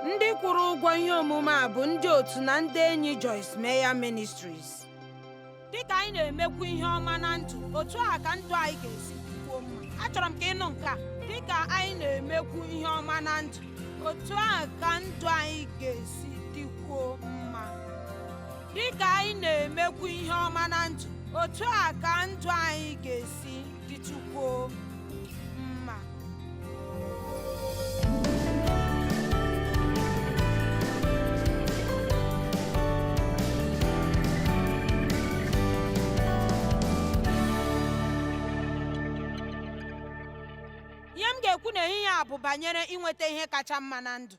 Ndị kwụrụ ụgwọ ihe omume a bụ ndị otu na ndị enyi Joyce Meyer Ministries. Dịka anyị na-emekwu ihe ọma na ndụ, otu a ka ndụ anyị ga-esi dịkwuo mma. Achọrọ m ka ị nụ nke a. Dịka anyị na-emekwu ihe ọma na ndụ, otu a ka ndụ anyị ga-esi dịkwuo mma. Dịka anyị na-emekwu ihe ọma na ndụ, otu a ka ndụ anyị ga-esi dịtụkwuo mma. Ihe m ga-ekwu n'ehihie a bụ banyere inweta ihe kacha mma na ndụ.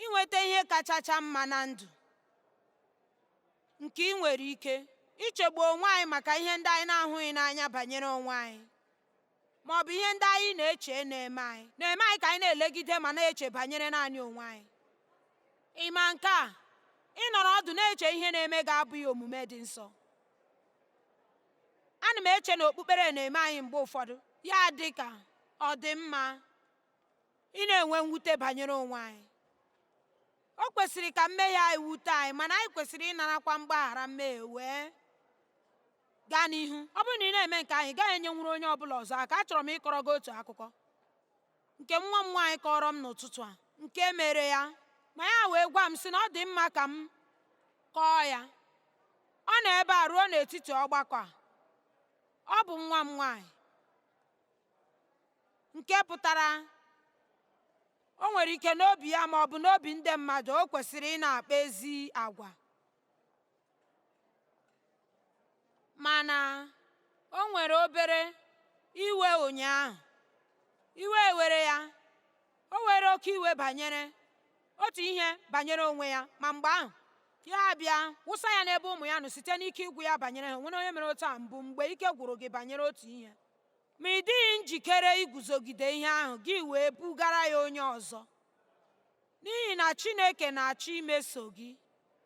Inweta ihe kachacha mma na ndụ nke ị nwere ike ichegbu onwe anyị maka ihe ndị anyị na-ahụghị n'anya banyere onwe anyị ma ọ bụ ihe ndị anyị na-eche na-eme anyị na-eme anyị ka anyị na-elegide ma na-eche banyere naanị onwe anyị. Ị ma nke a? Ịnọrọ ọdụ na-eche ihe na-eme gị abụghị omume dị nsọ. Ana m eche na okpukpere na-eme anyị mgbe ụfọdụ ya dị ka ọ dị mma ị na-enwe mwute banyere onwe anyị. O kwesịrị ka mmehie anyị wute anyị, mana anyị kwesịrị ịnarakwa mgbaghara mmehie wee gaa n'ihu. Ọ bụrụ na ị na-eme nke ahụ, ị gaghị enyenwuru onye ọ bụla ọzọ aka. Achọrọ m ịkọrọ gị otu akụkọ nke nwa m nwaanyị kọrọ m n'ụtụtụ a nke mere ya, ma ya wee gwa m sị na ọ dị mma ka m kọọ ya. Ọ nọ ebe a ruo n'etiti ọgbakọ a. Ọ bụ nwa m nwaanyị nke pụtara o nwere ike n'obi ya ma ọ bụ n'obi ndị mmadụ o kwesịrị ị na-akpa ezi agwa. Mana o nwere obere iwe ụnyaahụ. Iwe were ya. O were oke iwe banyere otu ihe banyere onwe ya, ma mgbe ahụ ya abịa wụsa ya n'ebe ụmụ ya nọ site n'ike ịgwụ ya banyere ha. Nwere onye mere otu a mbụ mgbe ike gwụrụ gị banyere otu ihe, ma ị dịghị njikere iguzogide ihe ahụ, gị wee bugara ya onye ọzọ. N'ihi na Chineke na-achọ imeso gị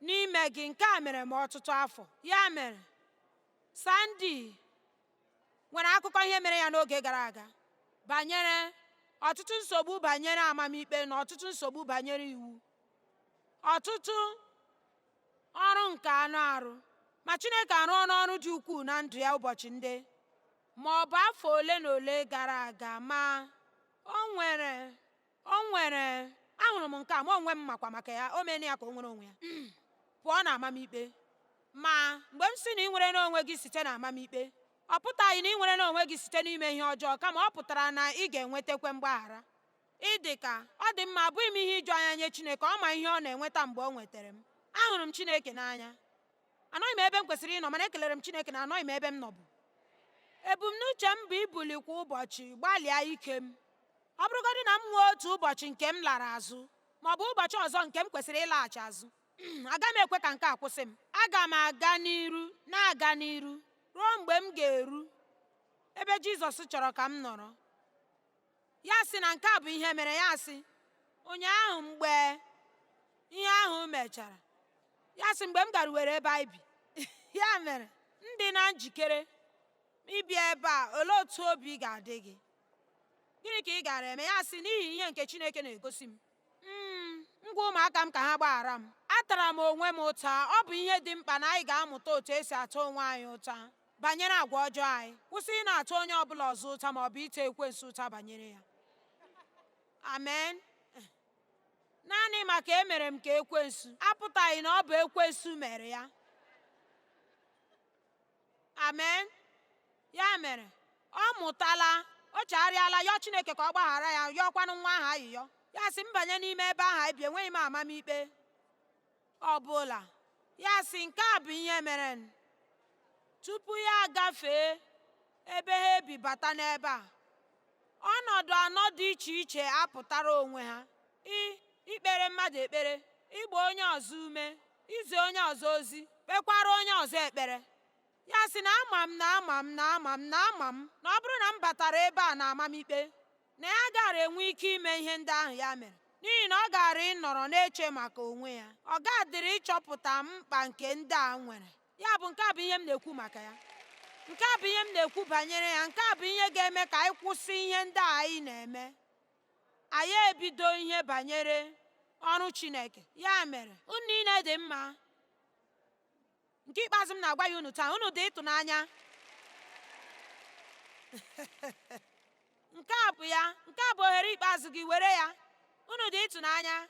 n'ime gị. Nke a mere m ọtụtụ afọ. Ya mere, Sandy nwere akụkọ ihe mere ya n'oge gara aga banyere ọtụtụ nsogbu banyere amamikpe na ọtụtụ nsogbu banyere iwu, ọtụtụ ọrụ nke anụ arụ. Ma Chineke arụọla ọrụ dị ukwuu na ndụ ya ụbọchị ndị ma ọ bụ afọ ole na ole gara aga, ma o nwere o nwere ahụrụ m nke a ma onwe m makwa maka ya. O meela ya ka o nwere onwe ya pụọ na amamikpe. Ma mgbe m sị na ị nwere n'onwe gị site na amamikpe, ọ pụtaghị na ị nwere n'onwe gị site n'ime ihe ọjọọ, kama ọ pụtara na ị ga-enwetakwa mgbaghara. Ị dị ka ọ dị mma, abụghị m ihe iju anya nye Chineke. Ọ ma ihe ọ na-enweta mgbe o nwetara m. Ahụrụ m Chineke n'anya. Anọghị m ebe m kwesịrị ịnọ, mana ekelere m Chineke na anọghị m ebe m nọbụ. Ebumnuche m bụ ibuli kwa ụbọchị, gbalịa ike m. Ọ bụrụgodị na m nwee otu ụbọchị nke m lara azụ, ma ọ bụ ụbọchị ọzọ nke m kwesịrị ịlaghachi azụ, agaghị m ekwe ka nke a kwụsị m. Aga m aga n'iru, na-aga n'iru ruo mgbe m ga-eru ebe Jizọs chọrọ ka m nọrọ. Ya sị na nke a bụ ihe mere. Ya sị ụnyaahụ mgbe ihe ahụ mechara, ya sị mgbe m garuwere ebe anyị bi, ya mere m dị na njikere ịbịa ebe a, olee otu obi ga-adị gị? Gịnị ka ị gaara eme? Ya sị n'ihi ihe nke Chineke na-egosi m, m gwa ụmụaka m ka ha gbaghara m. Atara m onwe m ụta. Ọ bụ ihe dị mkpa na anyị ga-amụta otu esi ata onwe anyị ụta banyere agwa ọjọọ anyị. Kwụsị ị na-ata onye ọbụla ọzọ ụta ma ọ bụ ite ekwensu ụta banyere ya. Amen. Naanị maka emere m ka ekwensu apụtaghị na ọ bụ ekwensu mere ya. Amen. Ya mere, ọ mụtala, o chegharịala, yọọ Chineke ka ọ gbaghara ya, yọọkwanụ nwa ahụ ayịyọ. Ya sị m banye n'ime ebe ahụ anyị bi, enweghị m amamikpe ọbụla. Ya sị nke a bụ ihe mere tupu ya agafee ebe ha ebi bata n'ebe a. Ọnọdụ anọ dị iche iche apụtara onwe ha: ikpere mmadụ ekpere, ịgba onye ọzọ ume, izi onye ọzọ ozi, kpekwara onye ọzọ ekpere. Ya sị na ama m na ama m na ama m na ama m na ọ bụrụ na m batara ebe a na amamikpe, na ya gaara enwe ike ime ihe ndị ahụ ya mere, n'ihi na ọ gaara ịnọrọ na-eche maka onwe ya. Ọ gadịrị ịchọpụta mkpa nke ndị a nwere. Ya bụ, nke a bụ ihe m na-ekwu maka ya. Nke a bụ ihe m na-ekwu banyere ya. Nke a bụ ihe ga-eme ka anyị kwụsị ihe ndị a anyị na-eme. Anyị ebido ihe banyere ọrụ Chineke. Ya mere, unu niile dị mma. Nke ikpeazụ m na-agwa ya unu taa, unu dị ịtụnanya. Nke a bụ ya, nke a bụ ohere ikpeazụ gị, were ya. Unu dị ịtụnanya,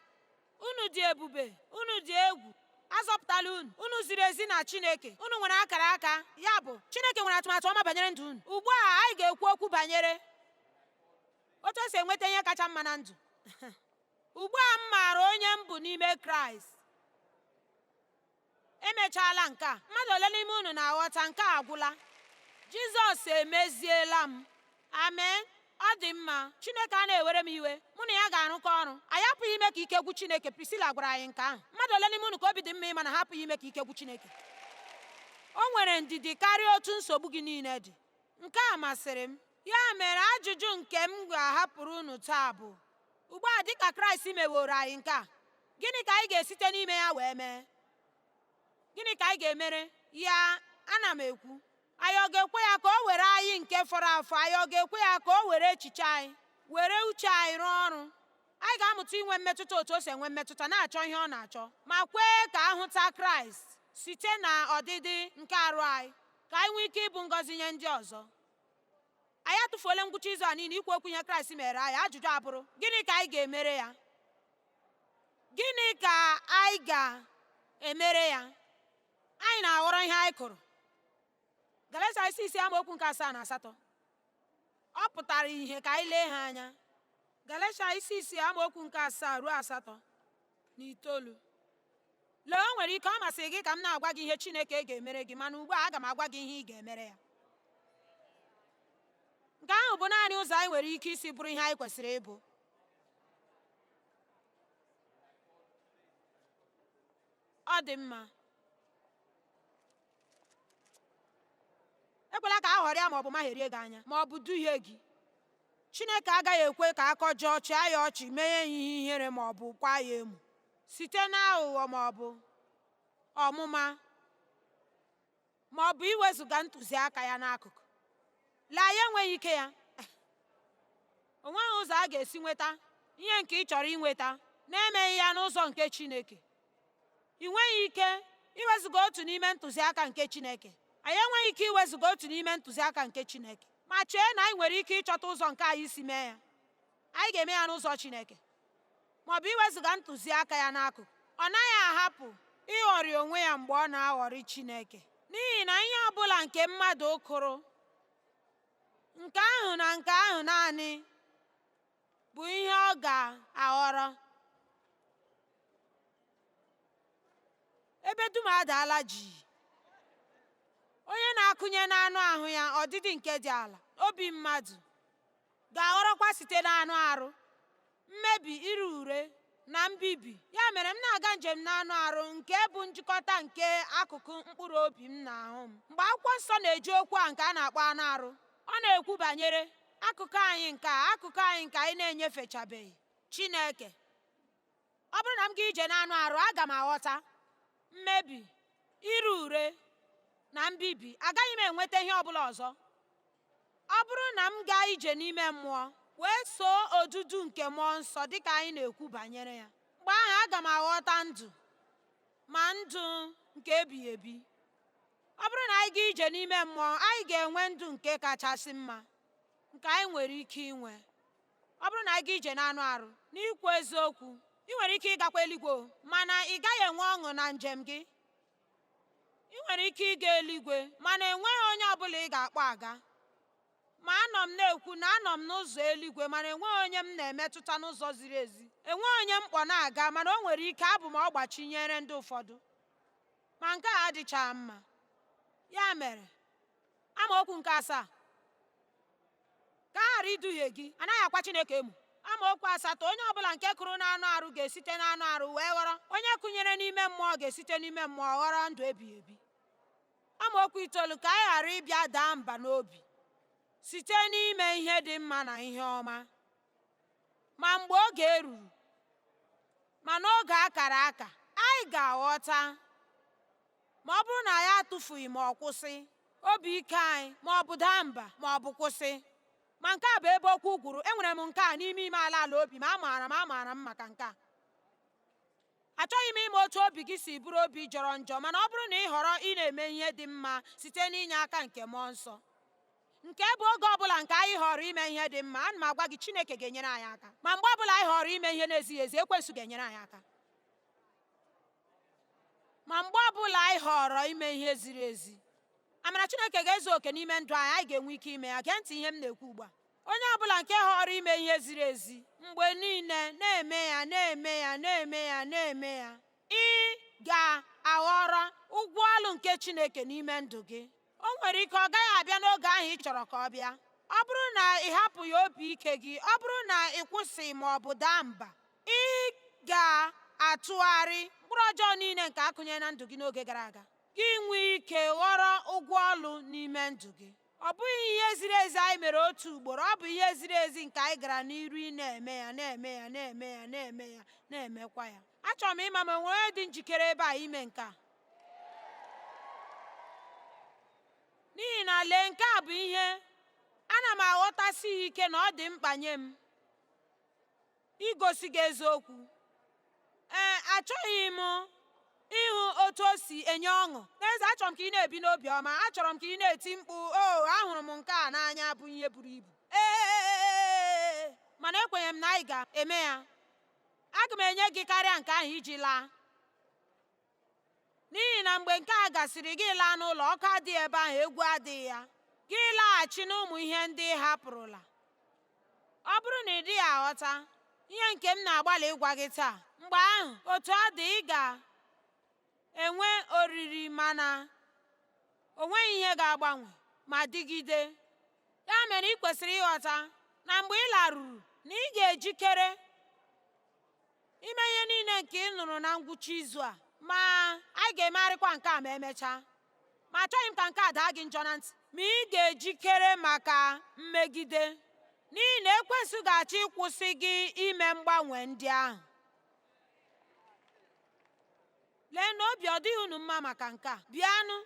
unu dị ebube, unu dị egwu. Azọpụtala unu, unu ziri ezi na Chineke, unu nwere akara aka, ya bụ Chineke nwere atụmatụ ọma banyere ndụ unu. Ugbu a anyị ga-ekwu okwu banyere otu esi enweta ihe kacha mma na ndụ. Ugbu a m maara onye m bụ n'ime Kraịst. Emechaala nke a. Mmadụ ole n'ime unu na-aghọta nke a agwụla? Jizọs emeziela m. Amen. Ọ dị mma. Chineke a na-ewere m iwe. Mụ na ya ga-arụkọ ọrụ. Anyị apụghị ime ka ike gwụ Chineke. Priscilla gwara anyị nke ahụ. Mmadụ ole n'ime unu ka obi dị mma ịma na ha apụghị ime ka ike gwụ Chineke? O nwere ndidi karịa otu nsogbu gị niile dị. Nke a masịrị m. Ya mere ajụjụ nke m ga-ahapụrụ unu taa bụ, ugbu a dịka Kraịst meworo anyị nke a, gịnị ka anyị ga-esite n'ime ya wee mee? Gịnị ka anyị ga-emere ya? Ana m ekwu, anyị ọ ga-ekwe ya ka o were anyị nke fọrọ afọ? Anyị ọ ga-ekwe ya ka o were echiche anyị, were uche anyị rụọ ọrụ? Anyị ga-amụta inwe mmetụta otu o si enwe mmetụta, na-achọ ihe ọ na-achọ, ma kwee ka a hụta Kraịst site na ọdịdị nke arụ anyị, ka anyị nwee ike ịbụ ngọzi nye ndị ọzọ. Anyị atụfuola ngwụcha izu a niile ikwu okwu ihe Kraịst mere anyị. Ajụjụ abụrụ, gịnị ka anyị ga-emere ya? Gịnị ka anyị ga-emere ya? Anyị na-aghọrọ ihe anyị kụrụ. Galatia isi 6 amaokwu nke 7 na 8. Ọ pụtara ihe ka anyị lee ha anya. Galatia isi 6 amaokwu nke 7 ruo 8 na 9. Lee, o nwere ike ọ masịrị gị ka m na-agwa gị ihe Chineke ga-emere gị, mana ugbu a aga m agwa gị ihe ị ga-emere ya. Nke ahụ bụ naanị ụzọ anyị nwere ike isi bụrụ ihe anyị kwesịrị ịbụ. Ọ dị mma. Ekwela ka a ghọrịa ma ọ bụ magherie gị anya ma ọ bụ duhie gị. Chineke agaghị ekwe ka a kọjọọ, chịa ya ọchị, mee ya ihe ihere ma ọ bụ kwaa ya emo site n'aghụghọ ma ọ bụ ọmụma ma ọ bụ iwezuga ntụziaka ya n'akụkụ. Lee, anyị enweghị ike ya. O nweghị ụzọ a ga-esi nweta ihe nke ị chọrọ inweta na-emeghị ya n'ụzọ nke Chineke. Ị nweghị ike iwezuga otu n'ime ntụziaka nke Chineke. Anyị enweghị ike iwezuga otu n'ime ntụziaka nke Chineke, ma chee na anyị nwere ike ịchọta ụzọ nke anyị si mee ya. Anyị ga-eme ya n'ụzọ Chineke, ma ọ bụ iwezuga ntụziaka ya n'akụkụ. Ọ naghị ahapụ ịghọrị onwe ya mgbe ọ na-aghọrị Chineke, n'ihi na ihe ọ bụla nke mmadụ kụrụ, nke ahụ na nke ahụ naanị bụ ihe ọ ga-aghọrọ. Ebe dum adaala jii. Onye na-akụnye n'anụ ahụ ya ọdịdị nke dị ala, obi mmadụ, ga-aghọrọkwa site n'anụ arụ, mmebi, ire ure, na mbibi. Ya mere m na-aga njem n'anụ arụ, nke bụ njikọta nke akụkụ mkpụrụ obi m na ahụ m. Mgbe akwụkwọ nsọ na-eji okwu a nke a na-akpọ anụ arụ, ọ na-ekwu banyere akụkụ anyị nke a, akụkụ anyị nke anyị na-enyefechabeghị Chineke. Ọ bụrụ na m gaa ije n'anụ arụ, aga m aghọta mmebi, ire ure, na mbibi. Agaghị m enweta ihe ọ bụla ọzọ. Ọ bụrụ na m gaa ije n'ime mmụọ, wee soo odudu nke mmụọ nsọ dịka anyị na-ekwu banyere ya, mgbe ahụ aga m aghọta ndụ, ma ndụ nke ebighị ebi. Ọ bụrụ na anyị gaa ije n'ime mmụọ, anyị ga-enwe ndụ nke kachasị mma nke anyị nwere ike inwe. Ọ bụrụ na anyị gaa ije n'anụ arụ, n'ikwu eziokwu, ị nwere ike ịgakwa eluigwe, mana ị gaghị enwe ọṅụ na njem gị. Ị nwere ike ịga eluigwe, mana enweghị onye ọbụla ị ga-akpọ aga. Ma anọ m na-ekwu na anọ m n'ụzọ eluigwe, mana enweghị onye m na-emetụta n'ụzọ ziri ezi. Enweghị onye m kpọ na-aga, mana o nwere ike abụ m ọgbachi nyere ndị ụfọdụ. Ma nke a adịchaghị mma. Ya mere, amaokwu nke 7, ka a ghara iduhie gị, anaghị akwa Chineke emo. Amaokwu 8, onye ọbụla nke kụrụ n'anụ arụ ga-esite n'anụ arụ wee ghọrọ, onye kụnyere n'ime mmụọ ga-esite n'ime mmụọ ghọrọ ndụ ebighị ebi. Amaokwu 9, ka anyị ghara ịbịa daa mba n'obi site n'ime ihe dị mma na ihe ọma, ma mgbe oge ruru, ma n'oge a kara aka, anyị ga-aghọta ma ọ bụrụ na anyị atụfughị ma ọ kwụsị obi ike anyị, ma ọ bụ daa mba, ma ọ bụ kwụsị. Ma nke a bụ ebe okwu gwụrụ. Enwere m nke a n'ime ime ala ala obi m. Amaara m, amaara m maka nke a. Achọghị m ịma otu obi gị si bụrụ obi jọrọ njọ, mana ọ bụrụ na ị họrọ ị na-eme ihe dị mma site n'inye aka nke Mmụọ Nsọ, nke bụ oge ọbụla nke anyị họrọ ime ihe dị mma, ana m agwa gị, Chineke ga-enyere anyị aka. Ma mgbe ọbụla anyị họrọ ime ihe na-ezighị ezi, ekwensu ga-enyere anyị aka. Ma mgbe ọbụla anyị họrọ ime ihe ziri ezi, amara Chineke ga-ezu oke n'ime ndụ anyị, anyị ga-enwe ike ime ya. Gee ntị ihe m na-ekwu ugbu a. Onye ọbụla nke họrọ ime ihe ziri ezi mgbe niile, na-eme ya, na-eme ya, na-eme ya, na-eme ya, ị ga-aghọrọ ụgwọ ọlụ nke Chineke n'ime ndụ gị. O nwere ike ọ gaghị abịa n'oge ahụ ị chọrọ ka ọ bịa. Ọ bụrụ na ị hapụghị obi ike gị, ọ bụrụ na ị kwụsị ma ọ bụ daa mba, ị ga-atụgharị mkpụrụ ọjọọ niile nke akụnyere na ndụ gị n'oge gara aga, gị nwee ike ghọrọ ụgwọ ọlụ n'ime ndụ gị. Ọ bụghị ihe ziri ezi anyị mere otu ugboro, ọ bụ ihe ziri ezi nke anyị gara n'iru ị na-eme ya, na-eme ya, na-eme ya, na-eme ya, na-emekwa ya. Achọrọ m ịma ma o nwere onye dị njikere ebe a ime nke a. N'ihi na lee, nke a bụ ihe ana m aghọtasi ya ike na ọ dị mkpa nye m igosi gị eziokwu. Ee, achọghị m ịhụ otu o si enye ọṅụ. N'ezie, achọrọ m ka ị na-ebi n'obi ọma. Achọrọ m ka ị na-eti mkpu, o, ahụrụ m nke a n'anya bụ ihe buru ibu. Ee, mana ekwenyere m na anyị ga-eme ya. Aga m enye gị karịa nke ahụ iji laa. N'ihi na mgbe nke a gasịrị, gị laa n'ụlọ, ọkụ adịghị ebe ahụ, egwu adịghị ya. Gị laghachi n'ụmụ ihe ndị ị hapụrụla. Ọ bụrụ na ị dịghị aghọta ihe nke m na-agbalị ịgwa gị taa, mgbe ahụ, otu ọ dị, ị ga-enwe oriri, mana o nweghị ihe ga-agbanwe ma dịgide. Ya mere ị kwesịrị ịghọta na mgbe ị laruru, na ị ga-ejikere ime ihe niile nke ị nụrụ na ngwụcha izu a. Ma anyị ga-emegharịkwa nke a ma emechaa. Ma achọghị m ka nke a daa gị njọ na ntị. Ma ị ga-ejikere maka mmegide, n'ihi na ekwensu ga-achọ ịkwụsị gị ime mgbanwe ndị ahụ. Lee na obi ọ dịghị unu mma maka nke a. Bịanụ.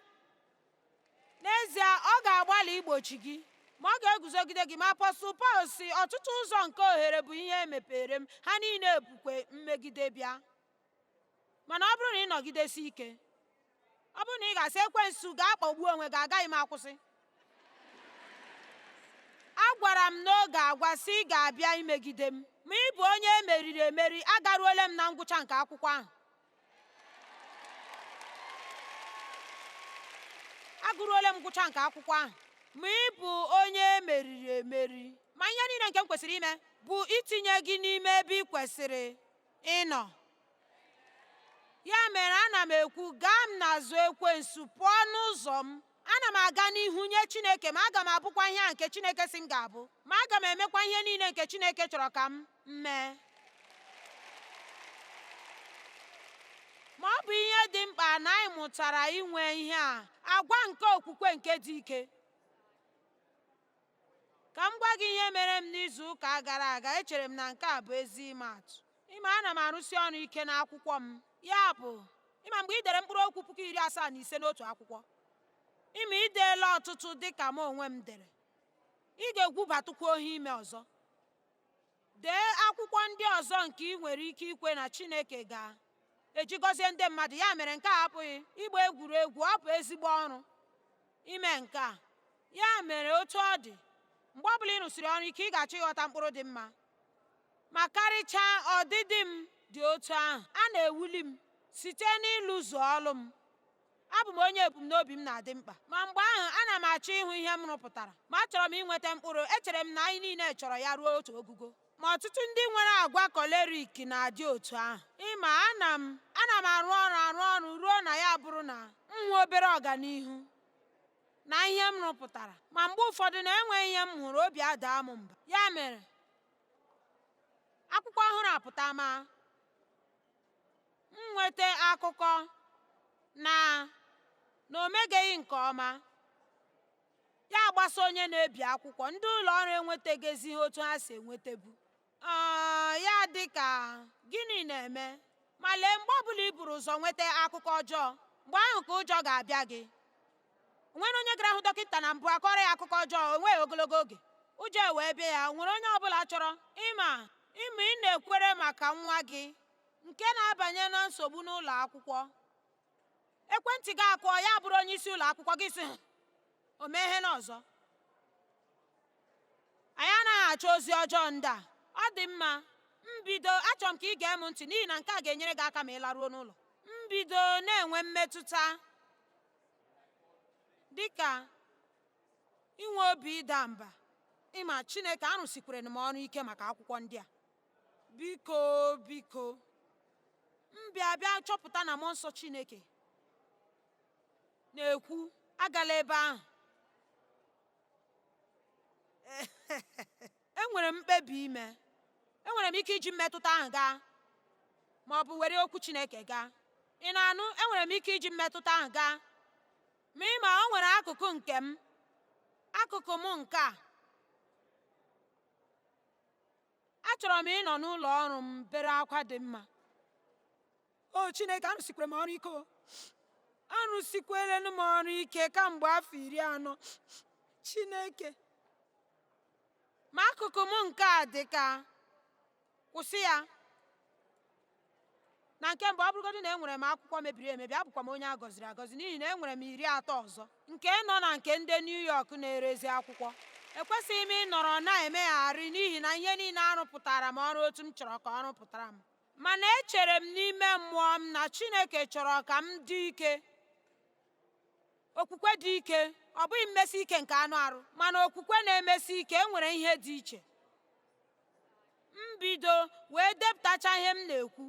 N'ezie, ọ ga-agbalị igbochi gị, ma ọ ga-eguzogide gị. Ma Apọstụl Pọl sị, ọtụtụ ụzọ nke ohere bụ ihe emepere m, ha niile bụkwa mmegide bịa. Mana ọ bụrụ na ị nọgidesi ike, ọ bụrụ na ị ga-asị ekwensu ga-akpọgbu onwe gị, agaghị m akwụsị. Agwara m n'oge agwa sị ị ga-abịa imegide m, ma ị bụ onye emeriri emeri, agaruola m na ngwụcha nke akwụkwọ ahụ. Agụruola m ngwụcha nke akwụkwọ ahụ. Ma ị bụ onye emeriri emeri. Ma ihe niile nke m kwesịrị ime bụ itinye gị n'ime ebe ị kwesịrị ịnọ. Ya mere ana m ekwu, gaa m n'azụ ekwensu, pụọ n'ụzọ m. Ana m aga n'ihu nye Chineke, ma aga m abụkwa ihe a nke Chineke sị m ga-abụ. Ma aga m emekwa ihe niile nke Chineke chọrọ ka m mee. Ma ọ bụ ihe dị mkpa na anyị mụtara inwe ihe a, agwa nke okwukwe nke dị ike. Ka m gwa gị ihe mere m n'izu ụka gara aga, echere m na nke a bụ ezi ịma atụ. Ịma, ana m arụsi ọrụ ike n'akwụkwọ m. Ya bụ, ịma mgbe ị dere mkpụrụ okwu 75,000 n'otu akwụkwọ, ịma ị deela ọtụtụ dị ka m onwe m dere, ị ga-egwubatụkwa ohe ime ọzọ. Dee akwụkwọ ndị ọzọ nke ị nwere ike ikwe na Chineke ga-eji gọzie ndị mmadụ. Ya mere nke a abụghị ịgba egwuregwu, ọ bụ ezigbo ọrụ ime nke a. Ya mere otu ọ dị, mgbe ọbụla ị rụsịrị ọrụ ike, ị ga-achọ ịghọta mkpụrụ dị mma. Ma karịchaa ọdịdị m dị otu ahụ, a na-ewuli m site n'ịlụzu ọlụ m. Abụ m onye ebumnobi m na-adị mkpa. Ma mgbe ahụ, ana m achọ ịhụ ihe m rụpụtara. Ma achọrọ m inweta mkpụrụ. Echere m na anyị niile chọrọ ya ruo otu ogugo. Ma ọtụtụ ndị nwere agwa kọlerik na-adị otu ahụ. Ịma, ana m ana m arụ ọrụ arụ ọrụ ruo na ya bụrụ na m hụ obere ọganihu na ihe m rụpụtara. Ma mgbe ụfọdụ na enweghị ihe m hụrụ, obi adaa m mba. Ya mere, akwụkwọ ọhụrụ apụta ma m nweta akụkọ na na o megeghị nke ọma, ya agbasa onye na-ebi akwụkwọ, ndị ụlọ ọrụ enwetaghịzi otu ha si enwetabu. Ya dị ka gịnị na-eme? Ma lee, mgbe ọbụla i buru ụzọ nweta akụkọ ọjọọ, mgbe ahụ ka ụjọ ga-abịa gị. O nwere onye gara hụ dọkịta na mbụ akọrọ ya akụkọ ọjọọ, o nweghị ogologo oge ụjọ wee bịa ya. O nwere onye ọbụla chọrọ ịma ịma ị na-ekwere maka nwa gị Nke na-abanye na nsogbu n'ụlọ akwụkwọ. Ekwentị gị akụọ, ya bụrụ onye isi ụlọ akwụkwọ gị, sị, "O mee ihe n'ọzọ." Anyị anaghị achọ ozi ọjọọ ndị a. Ọ dị mma, mbido achọrọ m ka ị gee m ntị, n'ihi na nke a ga-enyere gị aka ma ị laruo n'ụlọ. Mbido na-enwe mmetụta dịka inwe obi ịda mba. Ịma, Chineke, arụsikwere m ọrụ ike maka akwụkwọ ndị a. Biko, biko, m bịa bịa chọpụta na mmụọ nsọ Chineke na-ekwu, "Agala ebe ahụ." Enwere m mkpebi ime. Enwere m ike iji mmetụta ahụ gaa, ma ọ bụ were okwu Chineke gaa. Ị na-anụ? Enwere m ike iji mmetụta ahụ gaa, ma ịma, o nwere akụkụ nke m, akụkụ m nke a. Achọrọ m ịnọ n'ụlọ ọrụ m bere akwa dị mma. O Chineke, arụsikwere m ọrụ ike, o arụsikwere m ọrụ ike kamgbe afọ 40, Chineke. Ma akụkụ m nke a dị ka, kwụsị ya. Na nke mbụ, ọ bụrụgodị na enwere m akwụkwọ mebiri emebi, abụkwa m onye a gọziri agọzi, n'ihi na enwere m 30 ọzọ nke nọ na nke ndị New York na-erezi akwụkwọ. Ekwesịghị m ịnọrọ na-emegharị, n'ihi na ihe niile arụpụtara m ọrụ otu m chọrọ ka ọ rụpụtara m. Mana echere m n'ime mmụọ m na Chineke chọrọ ka m dị ike, okwukwe dị ike. Ọ bụghị mmesi ike nke anụ arụ, mana okwukwe na-emesi ike. Enwere ihe dị iche. M bido wee depụtacha ihe m na-ekwu.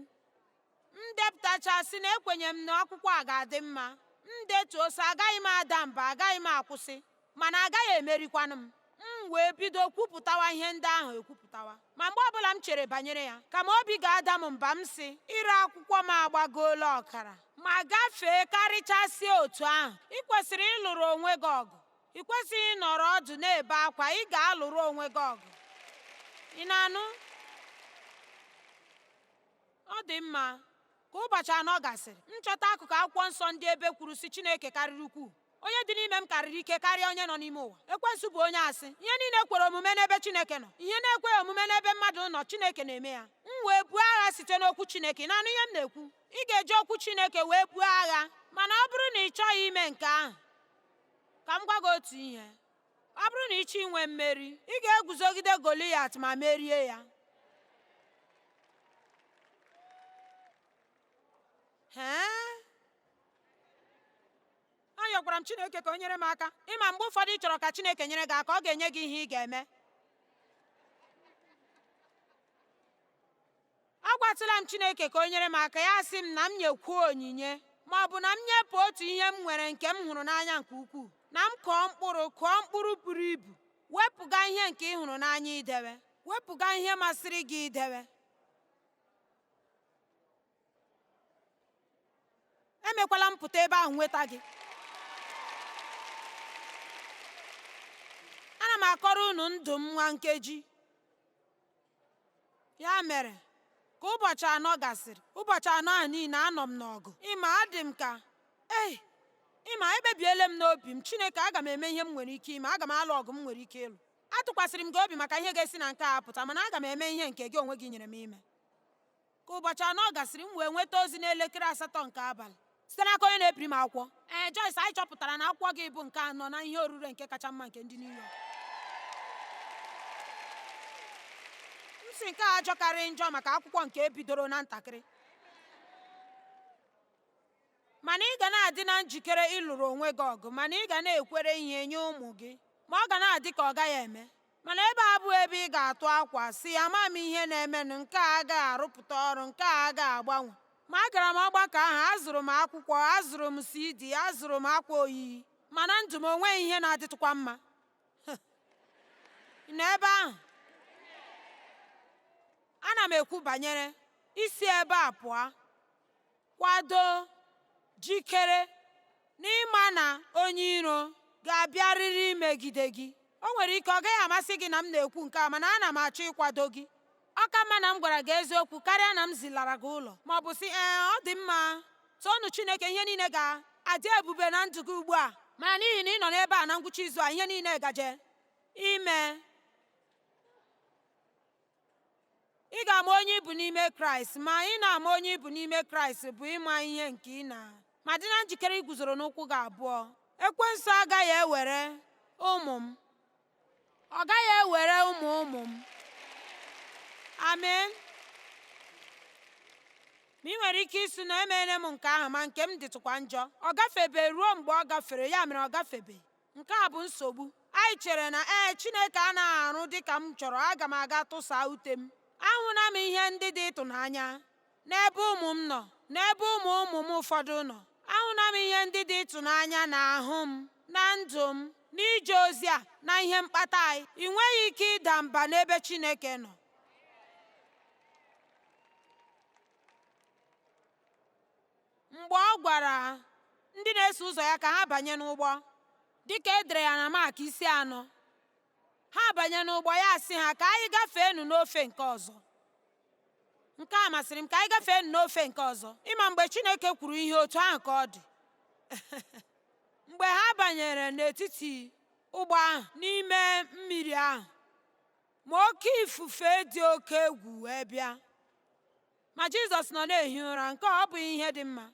M depụtacha sị na ekwenye m na akwụkwọ a ga-adị mma. M detuo sị, agaghị m ada mba, agaghị m akwụsị, mana agaghị emerikwanụ m. M wee bido kwupụtawa ihe ndị ahụ ekwupụtawa. Ma mgbe ọbụla m chere banyere ya, kama obi ga-ada m mba, m sị, ire akwụkwọ m agbagoola ọkara ma gafee karịchasịa otu ahụ. Ị kwesịrị ịlụrụ onwe gị ọgụ. Ị kwesịghị ịnọrọ ọdụ na-ebe akwa. Ị ga-alụrụ onwe gị ọgụ. Ị na-anụ? Ọ dị mma. Ka ụbọchị 4 gasịrị, m chọta akụkụ akwụkwọ nsọ ndị ebe kwuru sị Chineke karịrị ukwuu. Onye dị n'ime m karịrị ike karịa onye nọ n'ime ụwa. Ekwensu bụ onye asị. Ihe niile kwere omume n'ebe Chineke nọ. Ihe na-ekweghị omume n'ebe mmadụ nọ, Chineke na-eme ya. M wee buo agha site n'okwu Chineke. Ị na-anụ ihe m na-ekwu? Ị ga-eji okwu Chineke wee buo agha. Mana ọ bụrụ na ị chọghị ime nke ahụ, ka m gwa gị otu ihe. Ọ bụrụ na ị chọọ inwe mmeri, ị ga-eguzogide Goliat ma merie ya. Ee, ayọkwara m Chineke ka o nyere m aka. Ịma, mgbe ụfọdụ ị chọrọ ka Chineke nyere gị aka, ọ ga-enye gị ihe ị ga-eme. Agwatụla m Chineke ka o nyere m aka, ya sị m na m nyekwuo onyinye, ma ọ bụ na m nyepụ otu ihe m nwere nke m hụrụ n'anya nke ukwuu, na m kụọ mkpụrụ, kụọ mkpụrụ buru ibu. Wepụga ihe nke ị hụrụ n'anya idewe, wepụga ihe masịrị gị idewe. Emekwala m pụta ebe ahụ nweta gị. Ana m akọrọ unu ndụ m nwa nkeji. Ya mere, ka ụbọchị 4 gasịrị, ụbọchị 4 ahụ niile anọ m n'ọgụ. Ịma, adị m ka, ei, ịma, ekpebiela m n'obi m, Chineke, aga m eme ihe m nwere ike ime, aga m alụ ọgụ m nwere ike ịlụ. Atụkwasịrị m gị obi maka ihe ga-esi na nke a pụta, mana aga m eme ihe nke gị onwe gị nyere m ime. Ka ụbọchị 4 gasịrị, m wee nweta ozi n'elekere 8 nke abalị site n'aka onye na-ebiri m akwụkwọ. Ee, Joyce, anyị chọpụtara na akwụkwọ gị bụ nke anọ na ihe orure nke kacha mma nke ndị New York. M sị nke a ajọkarị njọ maka akwụkwọ nke ebidoro na ntakịrị. Mana ị ga na-adị na njikere ịlụrụ onwe gị ọgụ, mana ị ga na-ekwere ihe nye ụmụ gị, ma ọ ga na-adị ka ọ gaghị eme. Mana ebe a abụghị ebe ị ga-atụ akwa sị, ama m ihe na-emenụ, nke a agaghị arụpụta ọrụ, nke a agaghị agbanwe. Ma agara m ọgbakọ ahụ, azụrụ m akwụkwọ, azụrụ m CD, azụrụ m akwa oyiyi, mana ndụ m onweghị ihe na-adịtụkwa mma. Ị nọ ebe ahụ? Ana m ekwu banyere isi ebe a pụọ, kwado, jikere n'ịma na onye iro ga-abịarịrị imegide gị. O nwere ike ọ gaghị amasị gị na m na-ekwu nke a, mana ana m achọ ịkwado gị. Ọ ka mma na m gwara gị eziokwu karịa na m zilara gị ụlọ, ma ọ bụ sị, ee, ọ dị mma, toonu Chineke, ihe niile ga-adị ebube na ndụ gị ugbu a. Mana n'ihi na ị nọ n'ebe a na ngwụcha izu a, ihe niile gaje ime. Ị ga-ama onye ị bụ n'ime Kraịst, ma ị na-ama onye ị bụ n'ime Kraịst bụ ịma ihe nke ị na ma dị na njikere iguzoro n'ụkwụ gị abụọ. Ekwensu agaghị ewere ụmụ m. Ọ gaghị ewere ụmụ ụmụ m. Amen. Ma ị nwere ike ịsị na emeela m nke ahụ ma nke m dịtụkwa njọ. Ọ gafebe ruo mgbe ọ gafere, ya mere ọ gafebe. Nke a bụ nsogbu. Anyị chere na ee, Chineke anaghị arụ dị ka m chọrọ, aga m aga tụsaa ute m. Ahụla m ihe ndị dị ịtụnanya n'ebe ụmụ m nọ, n'ebe ụmụ ụmụ m ụfọdụ nọ. Ahụla m ihe ndị dị ịtụnanya n'ahụ m, na ndụ m, n'ije ozi a, na ihe mkpata anyị. Ị nweghị ike ịda mba n'ebe Chineke nọ. Mgbe ọ gwara ndị na-eso ụzọ ya ka ha banye n'ụgbọ, dịka e dere ya na Mak isi 4, ha banye n'ụgbọ, ya sị ha ka anyị gafeenụ n'ofe nke ọzọ. Nke a masịrị m, ka anyị gafeenụ n'ofe nke ọzọ. Ịma mgbe Chineke kwuru ihe otu ahụ ka ọ dị. Mgbe ha banyere n'etiti ụgbọ ahụ n'ime mmiri ahụ, ma oke ifufe dị oke egwu wee bịa. Ma Jizọs nọ na-ehi ụra, nke a ọ bụghị ihe dị mma.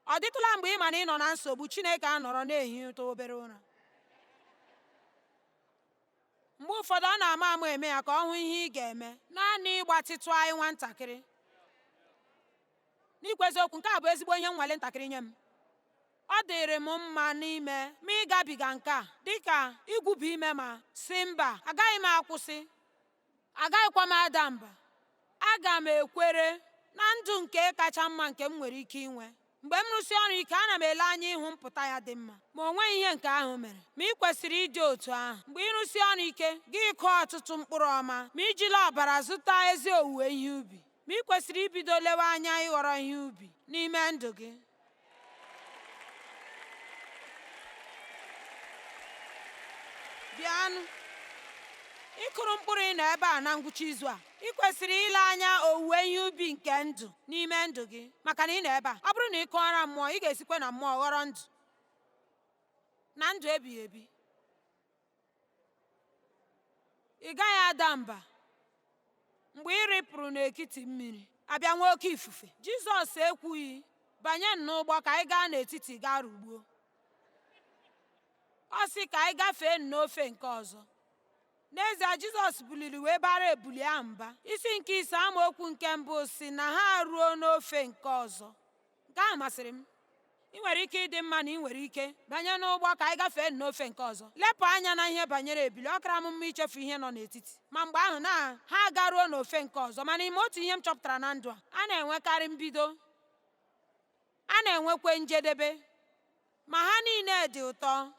Ọ dịtụla mgbe ị ma na ị nọ na nsogbu, Chineke anọrọ na-ehi ụtọ obere ụra? Mgbe ụfọdụ ọ na-ama ama eme ya ka ọ hụ ihe ị ga-eme, naanị ịgbatịtụ anyị nwatakịrị. N'ikwu eziokwu, nke a bụ ezigbo ihe nnwale ntakịrị nye m. Ọ dịrị m mma n'ime ma ịgabiga nke a dịka igwubi ime ma sị mba, agaghị m akwụsị, agaghịkwa m ada mba. Aga m ekwere na ndụ nke kacha mma nke m nwere ike inwe. Mgbe m rụsị ọrụ ike, ana m ele anya ịhụ mpụta ya dị mma. Ma o nweghị ihe nke ahụ mere. Ma ị kwesịrị ịdị otu ahụ. Mgbe ị rụsị ọrụ ike, gị kụọ ọtụtụ mkpụrụ ọma, ma ijila ọbara zụta ezi owuwe ihe ubi. Ma ị kwesịrị ibido lewe anya ịghọrọ ihe ubi n'ime ndụ gị. Bịanụ. Ị kụrụ mkpụrụ ị nọ ebe a na ngwụcha izu a. Ị kwesịrị ile anya owuwe ihe ubi nke ndụ n'ime ndụ gị maka na ị nọ ebe a. Ọ bụrụ na ị kụọra mmụọ, ị ga-esikwa na mmụọ ghọrọ ndụ na ndụ ebighị ebi. Ị gaghị ada mba mgbe ị rịpụrụ n'etiti mmiri, abịa nwee oke ifufe. Jizọs ekwughị, banye n'ụgbọ ka anyị gaa n'etiti gaa rugbuo. Ọ sị ka anyị gafee n'ofe nke ọzọ. N'ezie, Jizọs buliri wee bara ebuli ahụ mba. Isi nke 5 amaokwu nke 1 sị na ha ruo n'ofe nke ọzọ. Nke ahụ masịrị m. Ị nwere ike ịdị mma na ị nwere ike banye n'ụgbọ ka anyị gafee n'ofe nke ọzọ. Lepụ anya na ihe banyere ebili, ọ kara m mma ichefu ihe nọ n'etiti. Ma mgbe ahụ na ha agaruo n'ofe nke ọzọ. Mana ime otu ihe m chọpụtara na ndụ a, a na-enwekarị mbido, a na-enwekwa njedebe, ma ha niile dị ụtọ,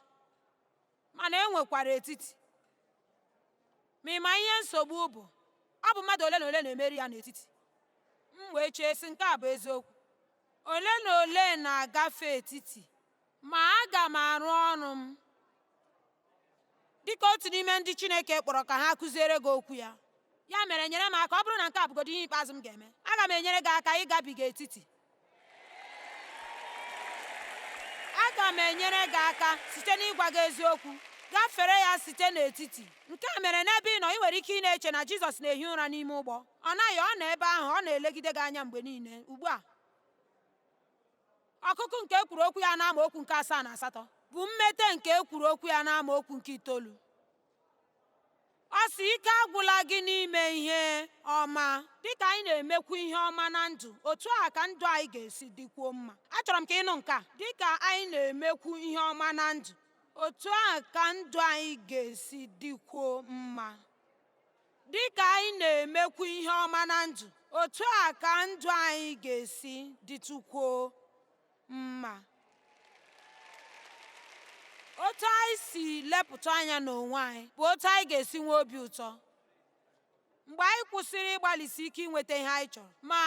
mana e nwekwara etiti. Ma ị ma ihe nsogbu bụ, ọ bụ mmadụ ole na ole na-emeri ya n'etiti. M wee chee sị, nke a bụ eziokwu. Ole na ole na-agafe etiti, ma aga m arụ ọrụ m dịka otu n'ime ndị Chineke kpọrọ ka ha kụziere gị okwu ya. Ya mere nyere m aka, ọ bụrụ na nke a bụgodu ihe ikpeazụ m ga-eme, aga m enyere gị aka ịgabiga etiti. Aga m enyere gị aka site n'ịgwa gị eziokwu. Gafere ya site n'etiti. Nke a mere n'ebe ị nọ, ị nwere ike ị na-eche na Jizọs na-ehi ụra n'ime ụgbọ. Ọ naghị, ọ nọ ebe ahụ, ọ na-elegide gị anya mgbe niile. Ugbu a, ọkụkụ nke e kwuru okwu ya n'amaokwu nke 7 na 8 bụ mmete nke e kwuru okwu ya n'amaokwu nke 9. Ọ sị ike agwụla gị n'ime ihe ọma. Dịka anyị na-emekwu ihe ọma na ndụ, otu a ka ndụ anyị ga-esi dịkwuo mma. Achọrọ m ka ị nụ nke a. Dịka anyị na-emekwu ihe ọma na ndụ, otu a ka ndụ anyị ga-esi dịkwuo mma. Dịka anyị na-emekwu ihe ọma na ndụ, otu a ka ndụ anyị ga-esi dịtụkwuo mma. Otu anyị si lepụta anya n'onwe anyị bụ otu anyị ga-esi nwee obi ụtọ. Mgbe anyị kwụsịrị ịgbalịsi ike inweta ihe anyị chọrọ, ma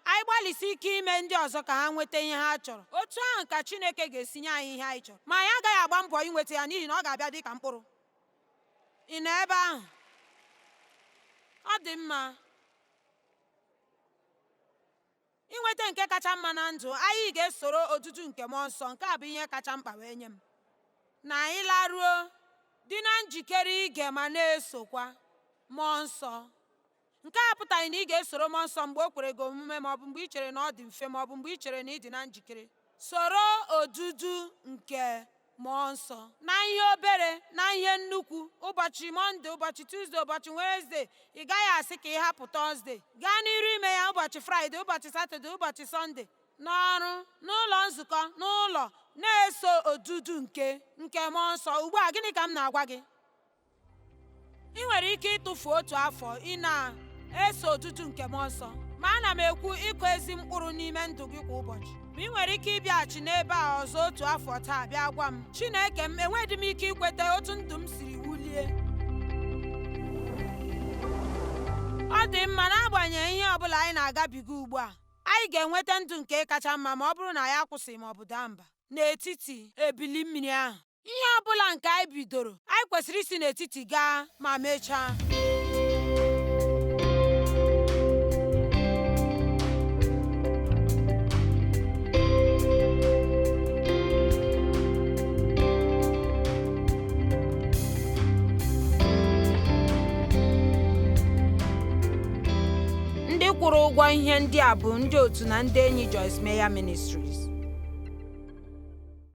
anyị gbalịsi ike ime ndị ọzọ ka ha nweta ihe ha chọrọ, otu ahụ ka Chineke ga-esi nye anyị ihe anyị chọrọ. Ma anyị agaghị agba mbọ inweta ya n'ihi na ọ ga-abịa dị ka mkpụrụ. Ị nọ ebe ahụ? Ọ dị mma. Inweta nke kacha mma na ndụ, anyị ga-esoro odudu nke Mmụọ Nsọ. Nke a bụ ihe kacha mkpa wee nye m. Na anyị laruo, dị na njikere ige ma na-esokwa. Mmụọ Nsọ. Nke a apụtaghị na ị ga-esoro Mmụọ Nsọ mgbe o kwere gị omume ma ọ bụ mgbe ị chere na ọ dị mfe ma ọ bụ mgbe ị chere na ị dị na njikere. Soro odudu nke Mmụọ Nsọ na ihe obere na ihe nnukwu. Ụbọchị Mọnde, ụbọchị Tuzdee, ụbọchị Wenezde, ị gaghị asị ka ị hapụ Tọzdee. Gaa n'iru ime ya ụbọchị Fraịde, ụbọchị Satọde, ụbọchị Sọnde, n'ọrụ, n'ụlọ nzukọ, n'ụlọ, na-eso odudu nke nke Mmụọ Nsọ. Ugbu a, gịnị ka m na-agwa gị? Ị nwere ike ịtụfu otu afọ ị na-eso odudu nke Mmụọ Nsọ, ma ana m ekwu ịkụ ezi mkpụrụ n'ime ndụ gị kwa ụbọchị. Ma ị nwere ike ịbịaghachi n'ebe a ọzọ otu afọ taa bịa gwa m, Chineke m, enweghị m ike ikweta otu ndụ m siri wulie. Ọ dị mma, n'agbanyeghị ihe ọ bụla anyị na-agabiga ugbu a, anyị ga-enweta ndụ nke kacha mma ma ọ bụrụ na anyị akwụsịghị ma ọ bụ daa mba n'etiti ebili mmiri ahụ. Ihe ọ bụla nke anyị bidoro, anyị kwesịrị isi n'etiti gaa ma mechaa. Ndị kwụrụ ụgwọ ihe ndị a bụ ndị otu na ndị enyi Joyce Meyer Ministries.